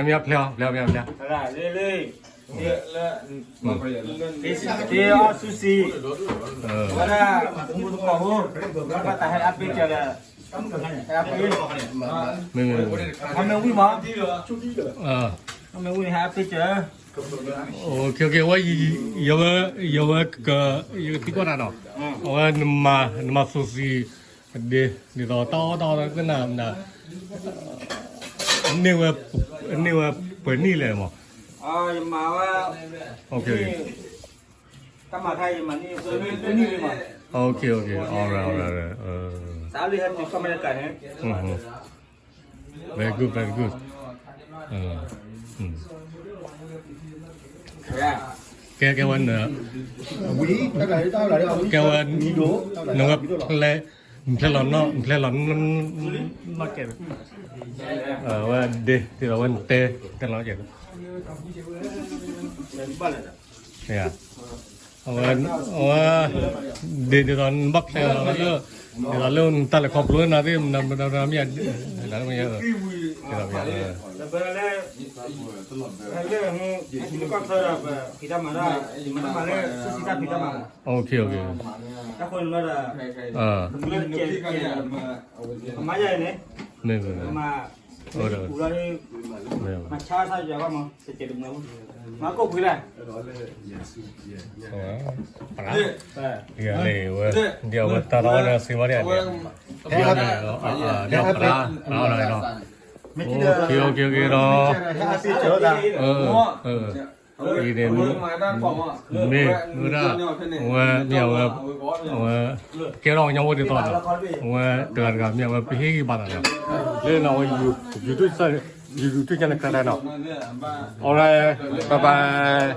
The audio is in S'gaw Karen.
မ့ၢ်ဖျဲၣ်အီၤ ဖျဲၣ်အီၤ ဖျဲၣ်အီၤ လ့လ့ တ့အီၣ်ဆူၣ်စံး ဝဲဒၣ် မူတကိးဖိ ဘၣ်တၢ်ဟဲအါပ့ၢ်ကၢၤဒီး ဟဲအါပ့ၢ် မ့ၢ် ဟဲမ့ၢ်ဝံၣ်မး ဟဲမ့ၢ်ဝံၣ်န့ၣ် ဟဲအါပ့ၢ်ကၢၤ ဝဲ ယဝဲ ယဝဲက ယကသံကွၢ်နၤနီၤ အဝဲ နမၤသူၣ်စံး ဒ်သိးတၢ်အီၣ်တၢ်အီသ့ၣ်နၤ န့ၢ်ဝဲပှဲၤနံၣ်လဲၣ်မး ယမၤဝဲ တၢ်မၤခါအံၤယမၤန့ၢ် နံၣ်လံမး စးလံဟဲတုၤကီၢ်အမဲရကၤန့ၣ် very good very good ကဲကဲဝဲ ကဲဝဲ နဝဲဖျဲ ဖျဲလီၤနီၢ် ဖျဲလီၤနီၢ်ကဲ ဝဲဒ့ ဒ်သိးဝဲနတဲ တဲလီၤကဲ အဝဲ အဝဲ ဒ်သိးနဘၣ်ဖျဲလီၤလၢ ဒ်သိးလၢနတၢ်လဲၤခီဖျိနၤသ့ၣ် မ့ၢ် မ့ၢ် လၢ လၢ OK OK မ့ၢ် မ့ၢ် မၤဆါဆါယွၤဘၣ်မး တကဲးတမုာ် မၤကိၣ်ပှ့ၤလဲၣ် ပရၤ ဒ်ဝဲ ဒ်အဝဲတၢ်တအီၣ်န့ၣ်စံးဘၣ်ဒ်န့ၣ် ဒ်အဝဲ ဒ်ပရၤ ပရၤအီၣ်လီၤနီၤ OK OK OK ဒီး အံၤန့ၣ် မ့ၢ်ဝဲဒၣ် အဝဲ မ့ၢ်အဝဲ အဝဲ ကဲထီၣ်ကညီဖိဒ်သိးဒီး အဝဲတဂၤတဂၤမ့ၢ်အဝဲပဟ့ၣ်ဂံၢ်ဘါသးဒီး လၢနီၤဝဲ YouTube YouTube channel ကျါတၢ်နီၤ alright bye bye